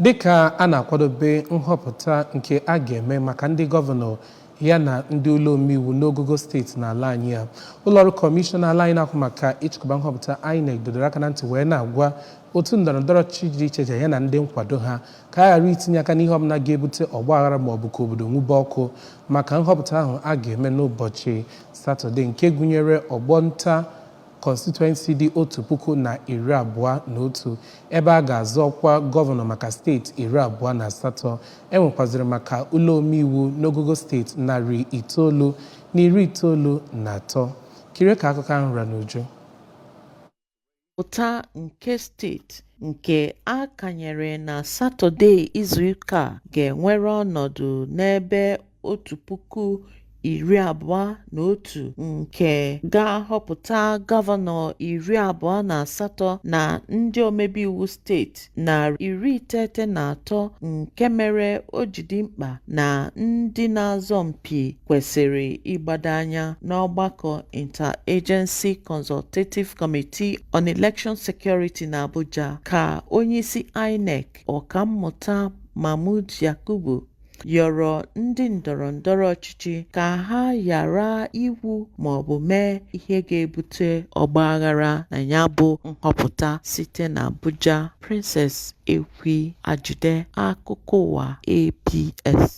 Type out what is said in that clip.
Dịka a na-akwadobe nhọpụta nke a ga-eme maka ndị gọvanọ ya na ndị ụlọ omeiwu n'ogogo steeti n'ala anyị a, ụlọọrụ kọmishọna ala anyị na-ahụ maka ịchịkọba nhọpụta, INEC, dọdoro aka na ntị wee na-agwa otu ndọrọ ndọrọ ọchịchị dị iche iche ya na ndị nkwado ha ka a ghara itinye aka n'ihe ọbụla ga-ebute ọgba aghara maọbụ ka obodo nwube ọkụ maka nhọpụta ahụ a ga-eme n'ụbọchị Satọde, nke gụnyere ọgbọ nta constituency dị 1,021, ebe a ga-azọ ọkwa gọvanọ maka steeti 28. E nwekwaziri maka ụlọ omeiwu n'ogogo steeti 993. Kirie ka akụkọ ahụ ra n'uju. Nhọpụta nke steeti nke a kanyere na Satọde izuụka a ga-ewere ọnọdụ n'ebe 1,021, nke ga-ahọpụta gọvanọ 28 na ndị omebe iwu steeti 903, nke mere o ji dị mkpa na ndị na-azọ mpi kwesịrị ịgbado anya n'ọgbakọ Inter-Agency Consultative Committee on Election Security n'Abuja, ka onyeisi INEC, Ọkammụta Mahmood Yakubu, yọrọ ndị ndọrọ ndọrọ ọchịchị ka ha ghara ikwu maọbụ mee ihe ga-ebute ọgbaghara na ya bụ nhọpụta. Site n'Abuja, Princess Ekwi Ajide, akụkọ ụwa ABS.